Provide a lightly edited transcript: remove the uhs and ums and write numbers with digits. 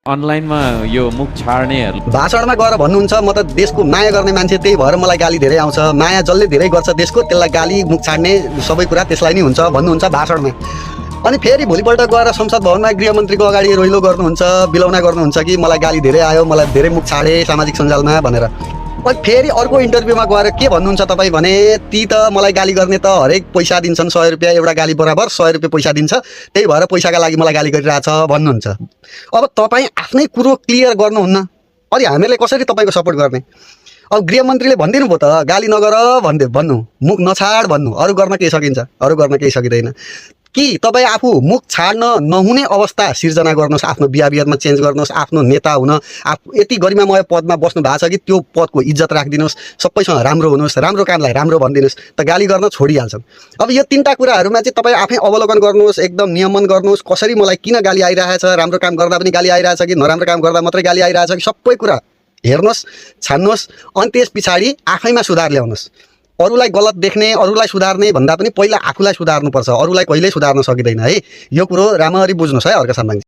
अनलाइनमा यो मुख छाड्नेहरू भाषणमा गएर भन्नुहुन्छ म त देशको माया गर्ने मान्छे, त्यही भएर मलाई गाली धेरै आउँछ। माया जसले धेरै गर्छ देशको त्यसलाई गाली मुख छाड्ने सबै कुरा त्यसलाई नै हुन्छ भन्नुहुन्छ भाषणमा। अनि फेरि भोलिपल्ट गएर संसद भवनमा गृहमन्त्रीको अगाडि रोइलो गर्नुहुन्छ, बिलौना गर्नुहुन्छ कि मलाई गाली धेरै आयो, मलाई धेरै मुख छाडे सामाजिक सञ्जालमा भनेर। अनि फेरि अर्को इन्टरभ्यूमा गएर के भन्नुहुन्छ तपाईँ भने, ती त मलाई गाली गर्ने त हरेक पैसा दिन्छन्, 100 रुपियाँ एउटा गाली बराबर 100 रुपियाँ पैसा दिन्छ, त्यही भएर पैसाका लागि मलाई गाली गरिरहेछ भन्नुहुन्छ। अब तपाईँ आफ्नै कुरो क्लियर गर्नुहुन्न, अनि हामीहरूले कसरी तपाईँको सपोर्ट गर्ने? अब गृहमन्त्रीले भनिदिनु भयो त गाली नगर भन्नु, मुख नछाड भन्नु, अरू गर्न केही सकिन्छ? अरू गर्न केही सकिँदैन। कि तपाईँ आफू मुख छाड्न नहुने अवस्था सिर्जना गर्नुहोस्, आफ्नो बिहेभियरमा चेन्ज गर्नुहोस्, आफ्नो नेता हुन यति गरिमामय पदमा बस्नु भएको छ कि त्यो पदको इज्जत राखिदिनुहोस्, सबैसँग राम्रो हुनुहोस्, राम्रो कामलाई राम्रो भनिदिनुहोस्, त गाली गर्न छोडिहाल्छन्। अब यो तीनटा कुराहरूमा चाहिँ तपाईँ आफै अवलोकन गर्नुहोस्, एकदम नियमन गर्नुहोस्, कसरी मलाई किन गाली आइरहेछ, राम्रो काम गर्दा पनि गाली आइरहेछ कि नराम्रो काम गर्दा मात्रै गाली आइरहेछ कि, सबै कुरा हेर्नुहोस्, छान्नुहोस्, अनि त्यस पछाडि आफैमा सुधार ल्याउनुहोस्। अरूलाई गलत देख्ने, अरूलाई सुधार्ने भन्दा पनि पहिला आफूलाई सुधार्नुपर्छ, अरूलाई कहिल्यै सुधार्न सकिँदैन है। यो कुरो राम्ररी बुझ्नुहोस् है अर्का सामान।